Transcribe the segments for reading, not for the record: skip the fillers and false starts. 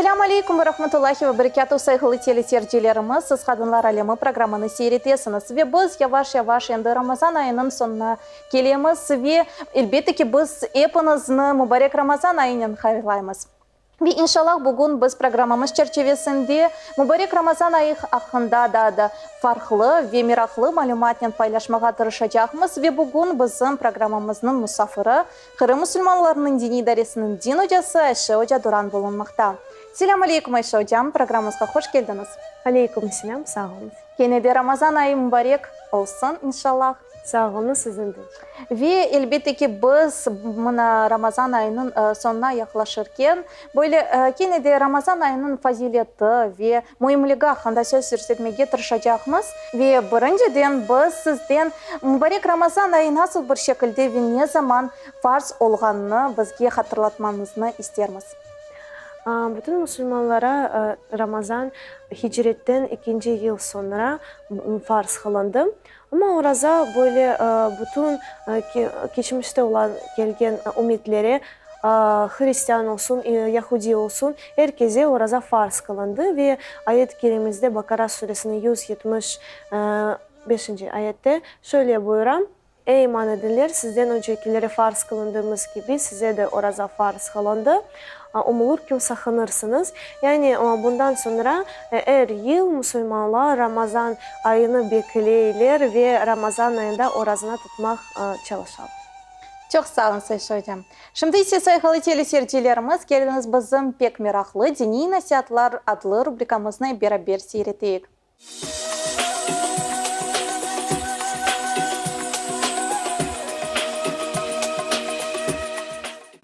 Esselâmu aleykum ve rahmetullahi ve berekâtuh, sayğılı teleseyircilerimiz, siz Qadınlar alemi programını seyretesiñiz ve biz yavaş-yavaş endi Ramazan ayınıñ soñuna kelemiz ve elbette ki biz epiñizni mubarek Ramazan ayınen hayırlaymız. Ve inşallah bugün biz programmamız çerçevesinde mubarek Ramazan ayı aqqında daa da farqlı ve meraqlı malümatnen paylaşmağa tırışacaqmız ve bugün bizim programmamıznıñ musafiri Qırım musulmanlarınıñ diniy idaresiniñ din ocası Ayşe oca Duran bulunmaqta. Selâm aleykum Ayşe ocam, programmamızğa hoş keldiñiz. Aleykum selâm, sağ oluñız. Kene de Ramazan ayı mubarek olsun inşallah. Sağ oluñız, siziñ de. Ve, elbette ki, biz mına Ramazan ayınıñ soñuna yaqlaşırken, böyle kene de Ramazan ayınıñ fazileti ve müimligi aqqında söz yürsetmege tırışacaqmız. Ve, birinciden, biz sizden mubarek Ramazan ayı nasıl bir şekilde ve ne zaman farz olğanını bizge hatırlatmañıznı istermiz. Bütün musulmanlara Ramazan hicretten ikinci yıl soñra farz qılındı. Amma oraza böyle bütün keçmişte olan kelgen ümmetlere, hristian olsun, yahudiy olsun, er keze oraza farz qılındı ve ayet-i kerimizde Bakara suresiniñ 175-nci ayette şöyle buyura, Ey iman edenler, sizden öncekilere farz qılındığımız kibi, size de oraza farz qılındı. Umulur ki, saqınırsıñız. Yani, bundan soñra er yıl musulmanlar Ramazan ayını bekleyler ve Ramazan ayında orazanı tutmaq çalışalar. Çoq sağ oluñız, Ayşe ocam. Şimdi ise, sayğılı teleseyircilerimiz, keliñiz bizim pek meraqlı Diniy nasiatlar adlı rubrikamıznı beraber seyreteyik.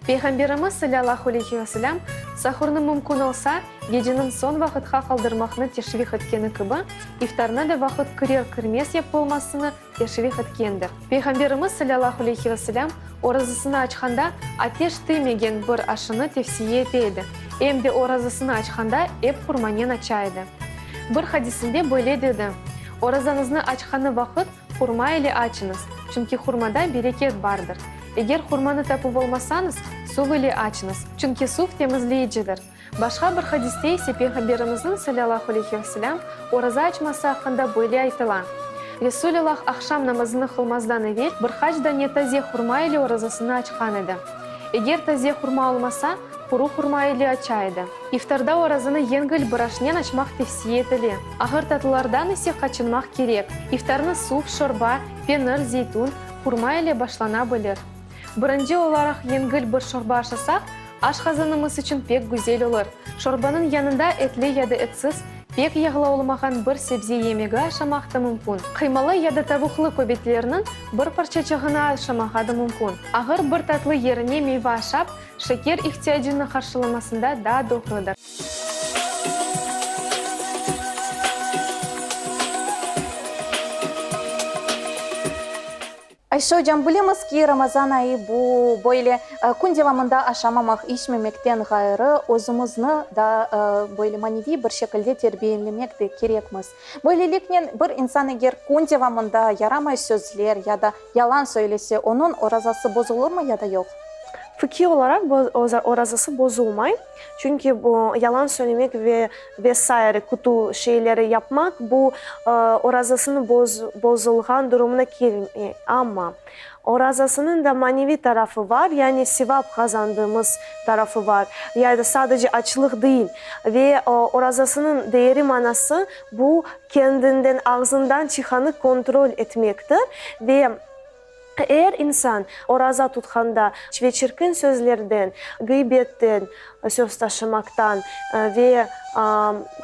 Peyğamberimiz salâllahu aleyhi ve selâm sahurnı mümkün olsa, geceniñ soñ vaqıtqa qaldırmaqnı teşviq etkeni kibi, iftarnı da vaqıt kirer-kirmez yapılmasını teşviq etkendir. Peyğamberimiz salâllahu aleyhi ve selâm orazasını açqanda ateş tiymegen bir aşını tevsiye ete edi, em de orazasını açqanda ep hurmanen aça edi. Bir hadisinde böyle dedi, Orazañıznı açqanı vaqıt hurma ile açıñız, çünki hurmada bereket bardır. Eger hurmanı tapıp olmasañız, suv ile açıñız, çünki suv temizleyicidir. Başqa bir hadiste ise Peyğamberimizniñ, salâllahu aleyhi ve selâm, oraza açması aqqında böyle aytıla, Resûlullah aqşam namazını qılmazdan evel bir qaç dane taze hurma ile orazasını açqan edi. Eger taze hurma olmasa, quru hurma ile aça edi. İftarda orazanı yengil bir aşnen açmaq tevsiye etile. Ağır tatlılardan ise qaçınmaq kerek. İftarnı suv, şorba, penir, zeytün, hurma ile başlana bilir. Birinci olaraq yengil bir şorba aşasaq, aşqazanımız içün pek güzel olur. Şorbanıñ yanında etli ya da etsiz, pek yağlı olmağan bir sebze yemegi aşamaq da mümkün. Qıymalı ya da tavuqlı köbetlerniñ bir parçaçığını aşamağa da mümkün. Ağır bir tatlı yerine meyva aşap, şeker ihtiyacını qarşılamasında daa doğrudır. Ayşe ocam, bilemiz ki, Ramazan ayı bu, böyle kün devamında aşamamaq, içmemekten ğayrı, özümizni da böyle maneviy bir şekilde terbiyelemek de kerekmiz. Böyleliknen, bir insan eger kün devamında yaramay sözler ya da yalan söylese, onıñ orazası bozulırmı ya da yoq? Fıkhiy olaraq orazası bozulmay. Çünki bu yalan söylemek ve ve saire kötü şeyleri yapmaq, bu orazasını bozulğan durumına kelmey. Amma orazasınıñ da maneviy tarafı var, yani sevap qazandığımız tarafı var, yani sadece açlıq değil. Ve orazasınıñ değeri manası, bu kendinden, ağzından çıqanı kontrol etmektir. Ve Er insan oraza tutqanda ve çirkin sözlerden, gıybetten, söz taşımaqtan ve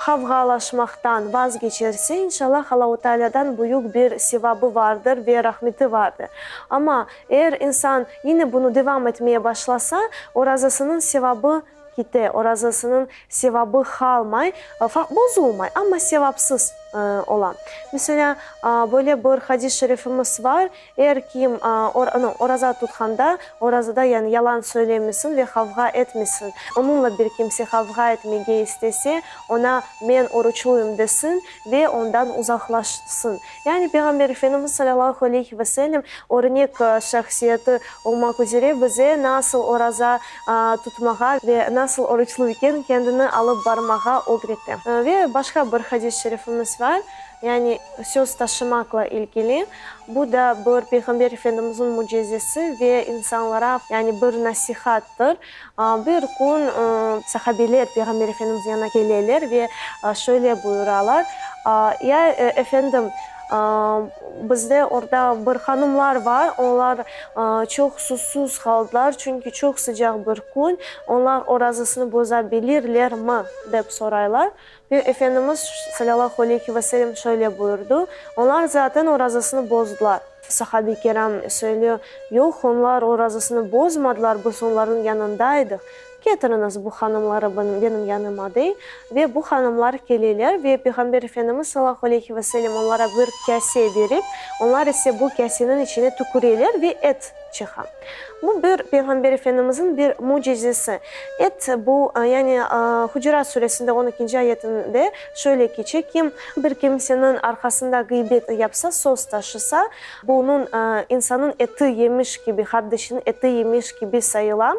qavğalaşmaqtan vazgeçerse, inşallah, Allahu Tealâdan büyük bir sevabı vardır ve rahmeti vardır. Amma er insan yine bunı devam etmeye başlasa, orazasınıñ sevabı kite, orazasınıñ sevabı qalmay, bozulmay, amma sevapsız. Ola. Meselâ, böyle bir hadis-i şerifimiz var, Er kim oraza tutqanda, orazada yani yalan söylemesin ve qavğa etmesin. Onıñla bir kimse qavğa etmege istese, oña men oruçluyım desin ve ondan uzaqlaşsın. Yani Peyğamber Efendimiz salâlâhu aleyhi ve sellem örnek şahsiyeti olmaq üzere bize nasıl oraza tutmağa ve nasıl oruçlı iken kendini alıp barmağa ögrete. Ve başqa bir hadis-i şerifimiz var, yani söz taşımaqla ilgili. Bu da bir Peyğamber Efendimizniñ mücizesi ve insanlara yani bir nasihattır. Bir kün sahabeler Peyğamber Efendimizniñ yanına keleler ve şöyle buyuralar, Ya Efendim, bizde orda bir hanımlar var, olar çoq susuz qaldılar, çünki çoq sıcaq bir kün, onlar orazasını boza bilirlermi? dep soraylar. Ve Efendimiz, salâlâhu aleyhi ve sellem, şöyle buyurdı, Onlar zaten orazasını bozdılar. Sahabe-i kiram söylüyor, Yoq, onlar orazasını bozmadılar, biz onlarnıñ yanındaydıq. Ketiriñiz bu hanımları benim yanıma, dey. Ve bu hanımlar keleler ve Peyğamber Efendimiz, salâlâhu aleyhi ve sellem, onlara bir kâse berip, onlar ise bu kâseniñ içine tüküreler ve et çıqa. Bu bir Peyğamber Efendimizniñ bir mücizesi. Et bu, yani Hucurat suresinde on ekinci ayetinde şöyle keçe, Kim bir kimseniñ arqasında gıybet yapsa, söz taşısa, bunıñ insannıñ eti yemiş kibi, qardeşiniñ eti yemiş kibi sayıla.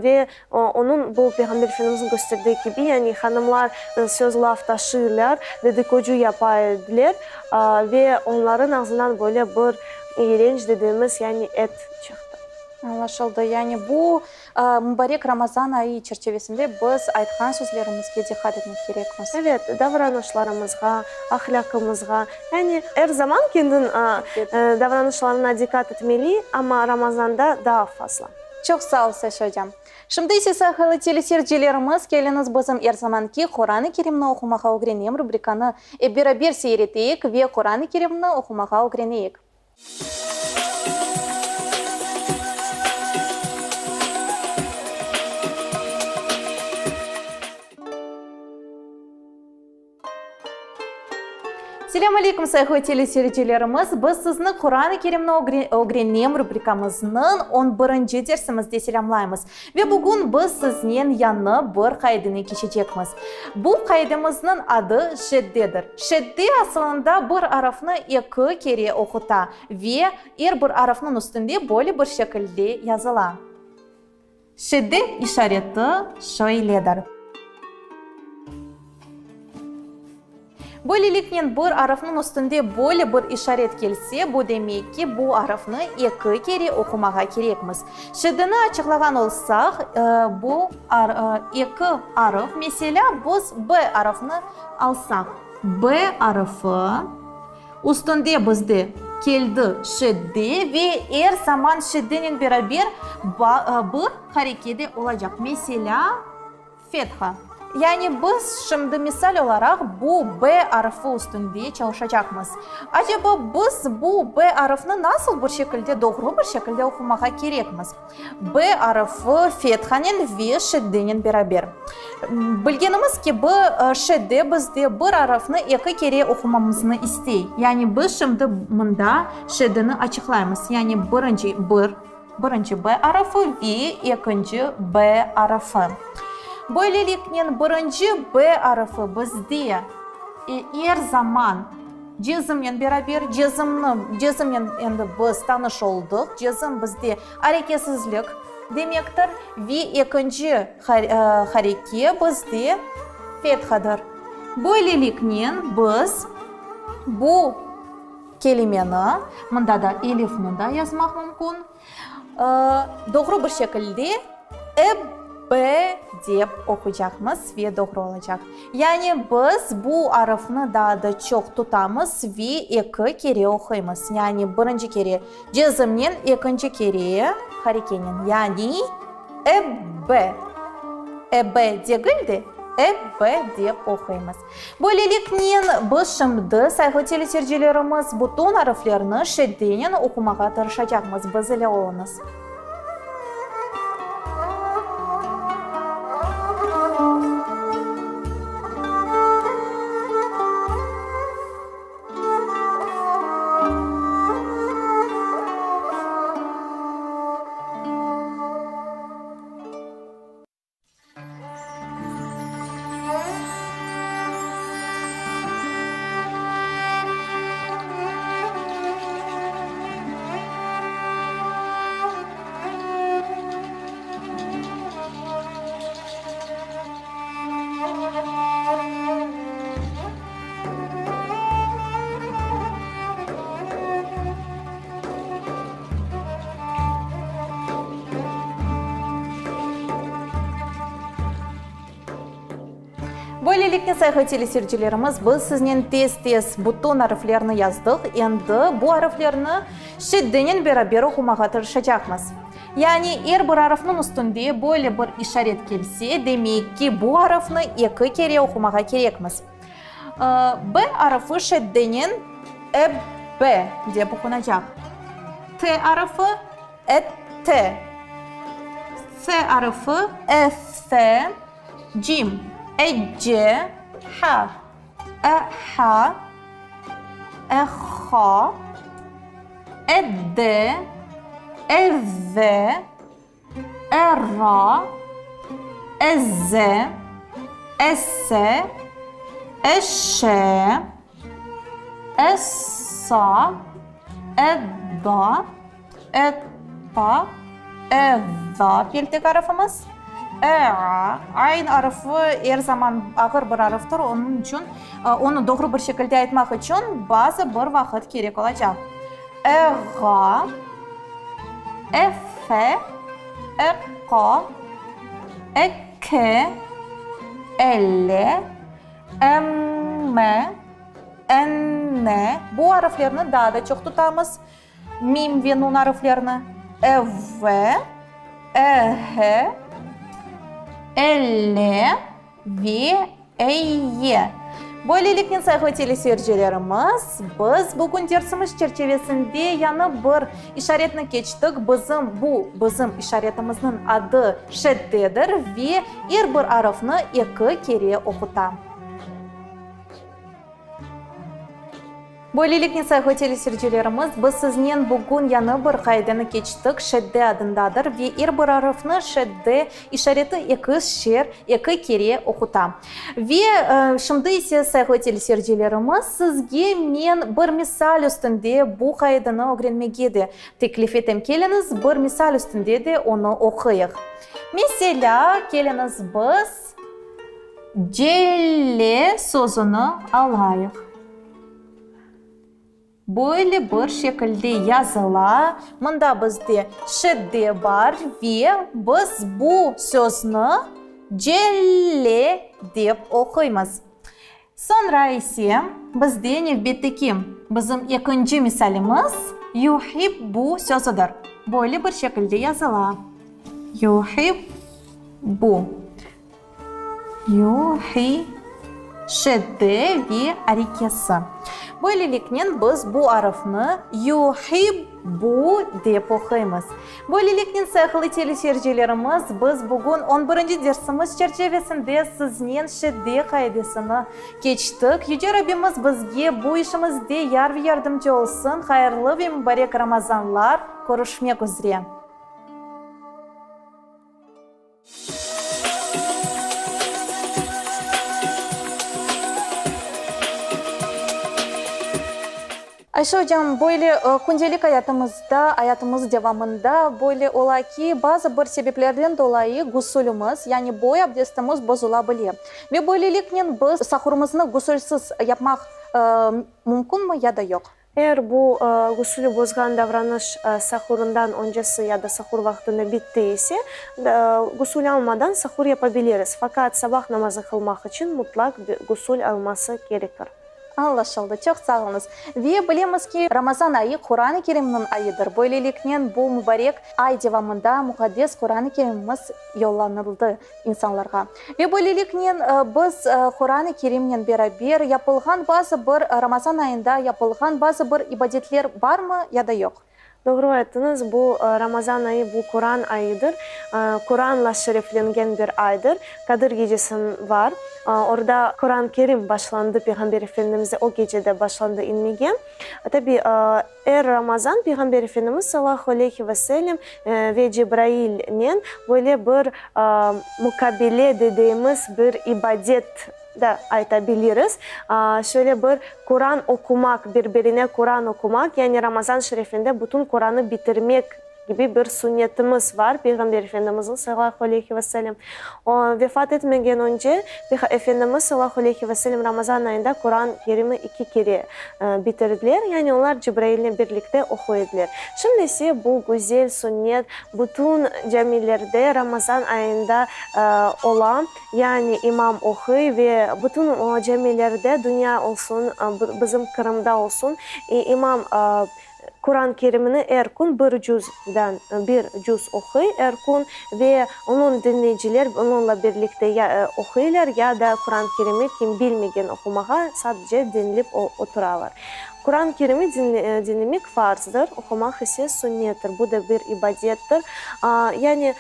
Ve onıñ bu Peyğamber Efendimizniñ kösterdiği kibi, yani hanımlar söz laf taşıylar, dedikodu yapa ediler ve onların ağzından böyle bir iğrenç dediğimiz, yani et çıqtı. Añlaşıldı. Yani bu mübarek Ramazan ayı çerçevesinde biz aytqan sözlerimizge diqqat etmek kerekmiz. Evet, davranışlarımızğa, ahlâqımızğa. Yani er zaman kendiñ davranışlarına diqqat etmeli, amma Ramazanda daa fazla. Çoq sağ ol, Saşa ocam. Şimdi ise sayğılı teleseyircilerimiz, keliñiz bizim er zamanki Quran-ı Kerimni oqumağa ögrenem rubrikanı ep beraber seyir eteyik ve Quran-ı Kerimni oqumağa ögreneyik. Selâm aleyküm, sayğılı teleseyircilerimiz! Biz sizni Quran-ı Kerimni ögrenem rubrikamıznıñ on birinci dersimizde selâmlaymız. Ve bugün biz siznen yañı bir qaideni keçecekmiz. Bu qaidemizniñ adı şeddedir. Şedde asılında bir arafnı eki kere oquta ve er bir arafnıñ üstünde böyle bir şekilde yazıla. Şedde işareti şöyledir. Böyleliknen, bir arfnıñ üstünde böyle bir işaret kelse, bu demek ki, bu arfnı eki kere oqumağa kerekmiz. Şeddeni açıqlağan olsaq, bu eki arf, meselâ, biz b arfını alsaq, b arfı üstünde bizde keldi şedde ve er zaman şeddenen beraber bir hareke de olacaq, meselâ, Fetha. Yani biz şimdi misal olaraq bu B arfı üstünde çalışacaqmız. Acaba biz bu B arfını nasıl bir şekilde, doğru bir şekilde oqumağa kerekmiz? B arfı fethanen ve şeddenen beraber. Bilgenimiz kibi, şedde bizde bir arfnı eki kere oqumamıznı istey. Yani biz şimdi mında şeddeni açıqlaymız. Yani birinci bir. Birinci B arfı ve ekinci B arfı. Böyleliknen, birinci B arfı bizde er zaman cezimnen beraber, cezimni, cezimnen endi biz tanış oldıq, cezim bizde areketsizlik demektir, ve ekinci hareke bizde fethadır. Böyleliknen, biz bu Kelimeni, mında da elifni da yazmaq mümkün, doğru bir şekilde eb dep oquycaqmız ve doğru olacaq. Yani biz bu arıfnı daa da çoq tutamız ve eki kere oquymız. Yani birinci kere cezimnen, ekinci kere harekenen. Yani eb, eb degil de, eb dep oquymız. Böyleliknen, biz şimdi, sayğılı teleseyircilerimiz, bütün ariflerni şeddenen oqumağa tırışacaqmız. Biz ile oluñız. Böyleliknen, sayğılı teleseyircilerimiz, biz siznen tez-tez bütün ariflerni yazdıq, endi bu ariflerni şiddenen beraber oqumağa tırışacaqmız. Yani er bir arifniñ üstünde böyle bir işaret kelse, demek ki, bu arifni eki kere oqumağa kerekmiz. B arıfı şeddenen eb, dep oqunacaq. T arıfı, et, S arıfı, ef, Cim, ec, H, eh, eh, ed, ev, Er, Ez, Es, Eş, Es, Ed, Etta, Eda peltek arıfımız. E, Ayn arıfı er zaman ağır bir arıftır, onıñ içün onı doğru bir şekilde aytmaq içün bazı bir vaqıt kerek olacaq. Eğa, Efe, Eqa, Eke, Elle, Emme, Enne. Bu arıflerni daa da çoq tutamız, mim ve nun arıflerini. Evve, Ehe, Elle ve Eye! Böyleliknen, sayğılı teleseyircilerimiz, biz bugün dersimiz çerçevesinde yañı bir işaretni keçtik. Bizim bu bizim işaretimizniñ adı şeddedir ve er bir arıfnı eki kere oquta. Böyleliknen, sayğılı teleseyircilerimiz, biz siznen bugün yañı bir qaideni keçtik, şedde adındadır ve er bir arıfnı şedde işareti ekişer, eki kere oquta. Ve şimdi ise, sayğılı teleseyircilerimiz, sizge men bir misal üstünde bu qaideni ögrenmege de teklif etem. Keliñiz, bir misal üstünde de onı oquyıq. Meselâ, keliñiz biz Celle sözüni alayıq. Böyle bir şekilde yazıla. Mında bizde şedde bar ve biz bu sözni celle dep oquymız. Soñra ise bizde nevbetteki bizim ekinci misalimiz yuhibbu sözüdir. Böyle bir şekilde yazıla. Yuhibbu. Yuhi, şedde ve arekesi. Böyleliknen biz bu arıfnı yuhibbu dep oquymız. Böyleliknen, sayğılı teleseyircilerimiz, biz bugün on birinci dersimiz çerçevesinde siznen şedde qaidesini keçtik. Yüce Rabbimiz bizge bu işimizde yar ve yardımcı olsun. Hayırlı ve mübarek Ramazanlar! Körüşmek üzre! Ayşe ocam, böyle kündelik ayatımızda, ayatımız devamında böyle ola ki, bazı bir sebeplerden dolayı gusülimiz, yani boy abdestimiz bozula bile. Ve böyleliknen biz sahurımıznı gusülsiz yapmaq mümkünmi ya da yoq? Eğer bu gusülü bozğan davranış sahurından öncesi ya da sahur vaqtında bitti ise, gusül almadan sahur yapabiliriz. Faqat sabah namazı qılmaq içün mutlaq gusül alması kerekir. Añlaşıldı. Çoq sağ oluñız. Ve bilemiz ki, Ramazan ayı Quran-ı Kerimniñ ayıdır. Böyleliknen, bu mübarek ay devamında muqaddes Quran-ı Kerimimiz yollanıldı insanlarğa. Ve böyleliknen, biz Quran-ı Kerimnen beraber yapılğan bazı bir, Ramazan ayında yapılğan bazı bir ibadetler barmı ya da yoq? Doğru ayttıñız, bu Ramazan ayı, bu Quran ayıdır. Quranla şereflengen bir aydır. Qadir gecesi bar. Orda Quran-ı Kerim başlandı, Peyğamber Efendimizge o gecede başlandı inmege. Tabi, er Ramazan Peyğamber Efendimiz salâlâhu aleyhi ve sellem ve Cebrailnen böyle bir mukabele dediğimiz bir ibadet da aytabiliriz. Şöyle bir Quran oqumaq, bir-birine Quran oqumaq, yani Ramazan şerefinde bütün Quranı bitirmek. Kibi bir sünnetimiz var, Peyğamber Efendimizniñ, salâlâhu aleyhi ve sellem, o, vefat etmegen önce, Efendimiz, salâlâhu aleyhi ve sellem, Ramazan ayında Quran Kerimni iki kere bitirdiler, yani olar Cibrailnen birlikte oquy ediler. Şimdi ise bu güzel sünnet bütün camilerde Ramazan ayında ola, yani imam oquy ve bütün camilerde, dünya olsun, bizim Qırımda olsun, imam Quran Kerimini er kün bir cüzdan bir cüz oquy er kün ve onıñ diñleyiciler onıñla birlikte ya oquylar, ya da Quran Kerimi kim bilmegen oqumağa sadece diñlep oturalar. Quran Kerimi diñlemek farzdır, oqumaq ise sünnettir, bu da bir ibadettir. Yani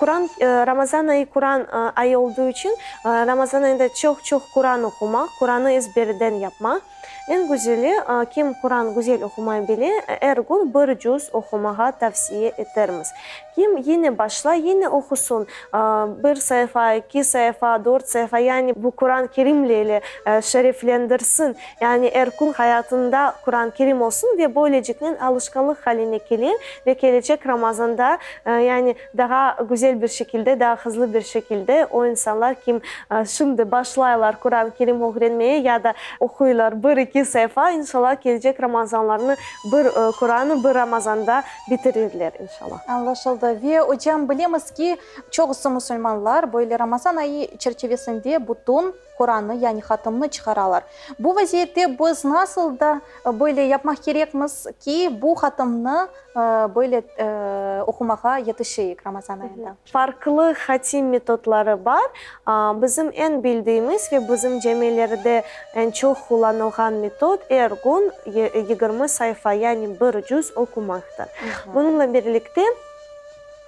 Quran Ramazan ayı Quran ayı olduğu içün Ramazan ayında çoq-çoq Quran oqumaq, Quranı ezberden yapmaq. Eñ güzeli, kim Quran güzel oqumay bile, er kün bir cüz oqumağa tavsiye etermiz. Kim yine başlay, yine oqusın, bir sayfa, eki sayfa, dört sayfa, yani bu Quran Kerimle ile şereflendirsin, yani er kün hayatında Quran Kerim olsun ve böyleciknen alışqanlıq haline kele ve kelecek Ramazanda, yani Daha güzel bir şekilde, daha hızlı bir şekilde o insanlar, kim şimdi başlaylar Quran Kerim ögrenmeye ya da oquylar bir-eki sayfa, inşallah kelecek Ramazanlarnı bir Quranı bir Ramazanda bitirirler, inşallah. Añlaşıldı. Ve, ocam, bilemiz ki, çoqusı musulmanlar böyle Ramazan ayı çerçivesinde bütün Qurannı, yani hatımnı çıqaralar. Bu vaziyette biz nasıl da böyle yapmaq kerekmiz ki, bu hatımnı böyle oqumağa yetişeyik Ramazan ayında? Farqlı hatim metodları bar. Bizim eñ bildiğimiz ve bizim camilerde eñ çoq qullanılğan metod er kün 20 sayfa, yani bir cüz oqumaqtır. Bununla birlikte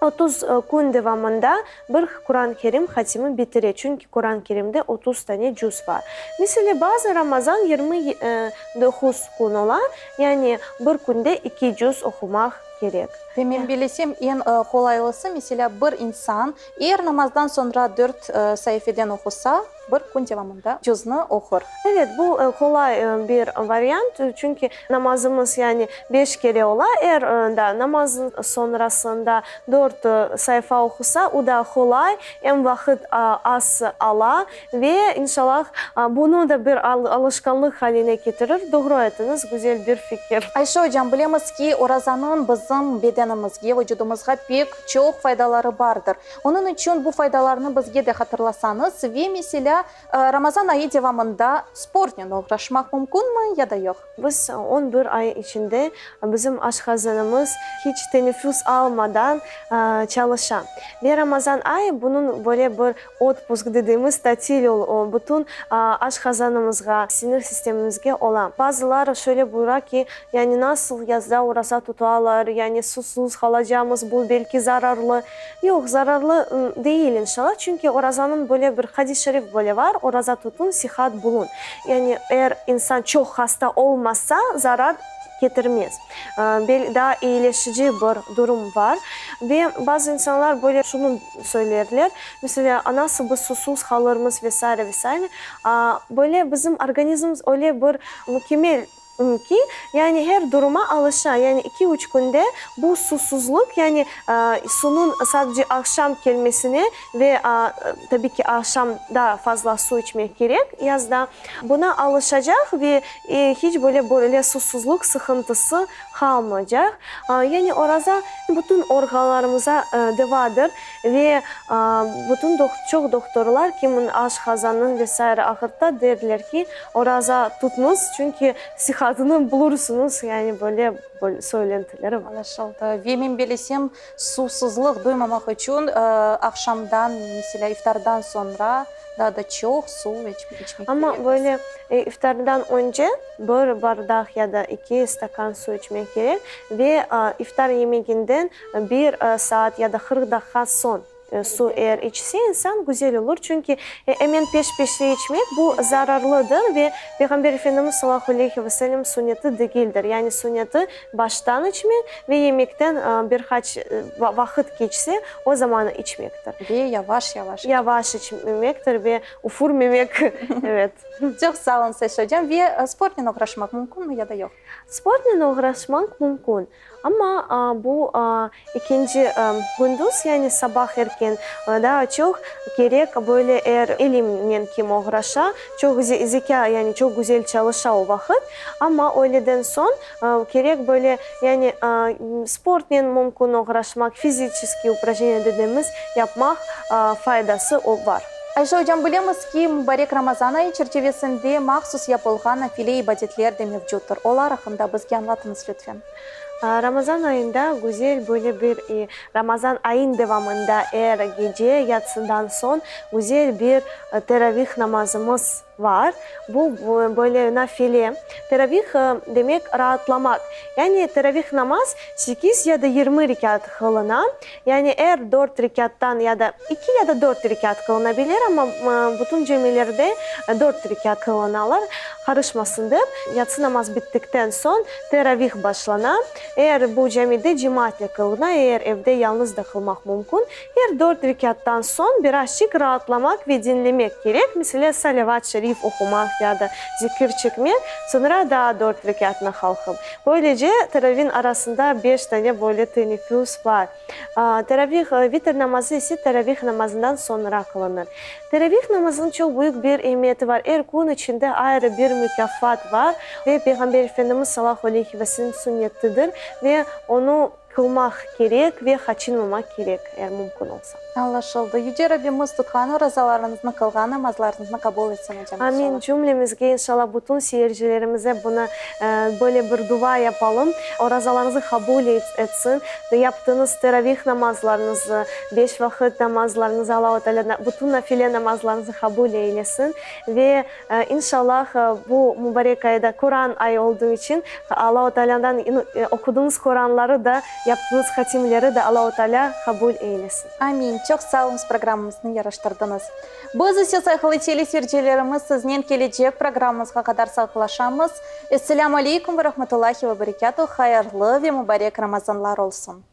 30 kün devamında Bir Quran Kerim hatimi bitire, çünki Quran Kerimde 30 tane cüz bar. Misali, bazı Ramazan 29 kün ola, yani bir künde eki cüz oqumaq kerek. Ve men bilesem, eñ qolaylısı, meselâ, bir insan er namazdan soñra dört saifeden oqusa, bir kün devamında cüzni oqur. Evet, bu qolay bir variant, çünki namazımız, yani, beş kere ola, er da namaz soñrasında dört sayfa oqusa, o da qolay, em vaqıt az ala ve, inşallah, bunı da bir alışqanlıq haline ketirir. Doğru aytıñız, güzel bir fikir. Ayşe ocam, bilemiz ki, orazanıñ bizim bedenimizge, vucudımızğa pek çoq faydaları bardır. Onıñ içün bu faydalarnı bizge de hatırlasañız ve, meselâ, Ramazan ayı devamında sportnen oğraşmaq mümkünmi ya da yoq? Biz on bir ay içinde bizim aşhazanımız hiç teneffüs almadan çalışa. Ve Ramazan ayı bunıñ böyle bir otpusk dediğimiz tatil bütün aşhazanımızğa, sinir sistemimizge ola. Bazıları şöyle buyura ki, yani nasıl yazda oraza tutalar, yani susuz qalacamız, bu belki zararlı. Yoq, zararlı değil inşallah, çünki orazanıñ böyle bir hadis-i şerif böyle var, Oraza tutun, sihat bulun. Yani eğer insan çoq hasta olmasa, zarar ketirmez. Bel daa eyileşici bir durum var. Ve bazı insanlar böyle şunı söylerler, meselâ, nasıl biz susuz qalırmız ve saire, ve saire. Böyle bizim organizmimiz öyle bir mükemmel Ki, yani her duruma alışa, yani iki-üç künde bu susuzlıq, yani suvnıñ sadece aqşam kelmesine ve tabiy ki, aqşam daa fazla suv içmek kerek yazda, buna alışacaq ve hiç böyle böyle susuzlıq sıqıntısı qalmaycaq. Yani oraza bütün organlarımıza devadır ve bütün çoq doktorlar, kimin aşqazanı ve saire ağırta, derler ki, Oraza tutñız, çünki sihatını bulursıñız, yani böyle söylentiler bar. Añlaşıldı. Ve men bilesem, suvsuzlıq duymamaq içün aqşamdan, meselâ, iftardan soñra daa da çoq suv içmek kerekmiz. Amma böyle iftardan önce bir bardaq ya da eki stakan suv içmek kerek ve iftar yemeginden bir saat ya da 40 daqqa soñ. Suv eğer içse insan güzel olur, çünki emen peş-peşli içmek bu zararlıdır ve Peyğamber Efendimiz salâlâhu aleyhi ve sellem sünneti degildir. Yani sünneti baştan içmek ve yemekten bir qaç vaqıt keçse o zaman içmektir. Ve yavaş-yavaş içmek. Yavaş içmektir ve üfürmemek, evet. Çoq sağ oluñ, Ayşe ocam. Ve sportnen oğraşmaq mümkünmi ya da yoq? Sportnen oğraşmaq mümkün. Amma bu ekinci kündüz, yani sabah erken daa çoq kerek böyle er ilimnen kim oğraşa, çoq zekâ, yani çoq güzel çalışa o vaqıt. Amma öyleden soñ kerek böyle, yani sportnen mümkün oğraşmaq, fiziçeskiy uprajneniya dediğimiz yapmaq faydası bar. Ayşe ocam, bilemiz ki, mubarek Ramazan ayı çerçevesinde mahsus yapılğan nafile ibadetler de mevcuttır. Olar aqqında bizge añlatıñız, lütfen. Ramazan ayında güzel böyle bir, Ramazan ayın devamında er gece yatsıdan soñ güzel bir teravih namazımız bar. Bu böyle nafile. Teravih demek raatlamaq. Yani teravih namaz sekiz ya da 20 rekât qılına. Yani er dört rekâttan ya da eki ya da dört rekât qılınabilir, amma bütün camilerde dört rekât qılınalar, qarışmasın dep. Yatsı namaz bittikten soñ teravih başlana. Eğer bu camide cemaatle qılına, eğer evde yalnız da qılmaq mümkün. Er dört rekâttan soñ birazçıq raatlamaq ve diñlemek kerek, meselâ, salâvat şerif oqumaq ya da zikir çekmek, soñra daa dört rekâtnı qalqıp. Böylece, teravin arasında beş tane böyle teneffüs bar. Teravih, vitr namazı ise teravih namazından soñra qılınır. Teravih namazınıñ çoq büyük bir emiyeti bar. Er kün içinde ayrı bir mukâfat bar ve Peyğamber Efendimiz salâlâhu aleyhi ve sellem sünnetidir ve onı qılmaq kerek ve qaçınmamaq kerek, eğer mümkün olsa. Añlaşıldı. Yüce Rabbimiz tutqan orazalarıñıznı, qılğan namazlarıñıznı qabul etsin, ocam, inşallah. Amin, cümlemizge inşallah, bütün seyircilerimize bunı böyle bir dua yapalım. Orazalarıñızı qabul etsin, yaptığıñız teravih namazlarıñızı, beş vaqıt namazlarıñızı Allahu Teala bütün nafile namazlarıñızı qabul eylesin ve İnşallah, bu mubarek ayda, Quran ayı olduğu içün, Allahu Tealâdan oqudıñız Quranları da, yaptıñız hatimleri de Allahu Tealâ qabul eylesin. Amin. Çoq sağ oluñız, programmamıznı yaraştırdıñız. Biz ise, sayğılı teleseyircilerimiz, siznen kelecek programmamızğa qadar sağlıqlaşamız. Esselâmu aleykum ve rahmetullahi ve berekâtuh, hayırlı ve mubarek Ramazanlar olsun.